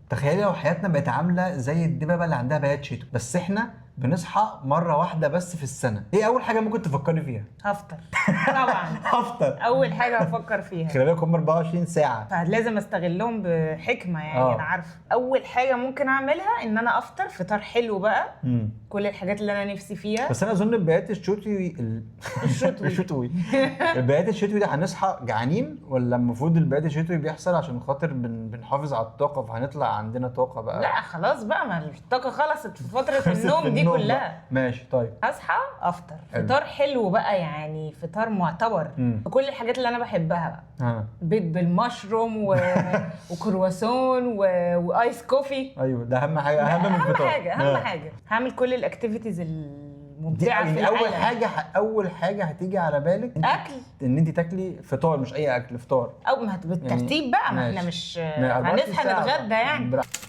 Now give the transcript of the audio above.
تخيلي لو حياتنا بقت عامله زي الدببه اللي عندها بيات شتوي، بس احنا بنصحى مرة واحدة بس في السنه. ايه اول حاجة ممكن تفكري فيها؟ هفطر طبعا. هفطر. اول حاجة هفكر فيها. خلي بالك هم 24 ساعه. فلازم استغلهم بحكمه يعني. انا عارفه اول حاجة ممكن اعملها ان انا افطر فطار حلو بقى، كل الحاجات اللي انا نفسي فيها. بس انا اظن البيات الشتوي الشتوي. الشتوي، البيات الشتوي ده هنصحى جعانين ولا المفروض البيات الشتوي بيحصل عشان خاطر بنحافظ على الطاقه، فهنطلع عندنا طاقة بقى؟ لا خلاص بقى، ما الطاقة خلصت في فترة خلصت النوم في دي النوم كلها. بقى. ماشي طيب. هصحى افطر حلو. فطار حلو بقى، يعني فطار معتبر، كل الحاجات اللي انا بحبها بقى، بيض بالمشروم وكرواسون و ice coffee. ايوه، ده اهم حاجه، اهم من اهم الفطار. حاجه، اهم حاجه. هعمل كل ال activities دي الممتعة في يعني اول العالم. حاجه، اول حاجة هتيجي على بالك اكل. ان انت تاكلي فطار، مش اي اكل، فطار. او ما بالترتيب بقى، ما احنا ماشي. مش ما 24 هنصحى ساعة نتغدى بقى. يعني. براحتك.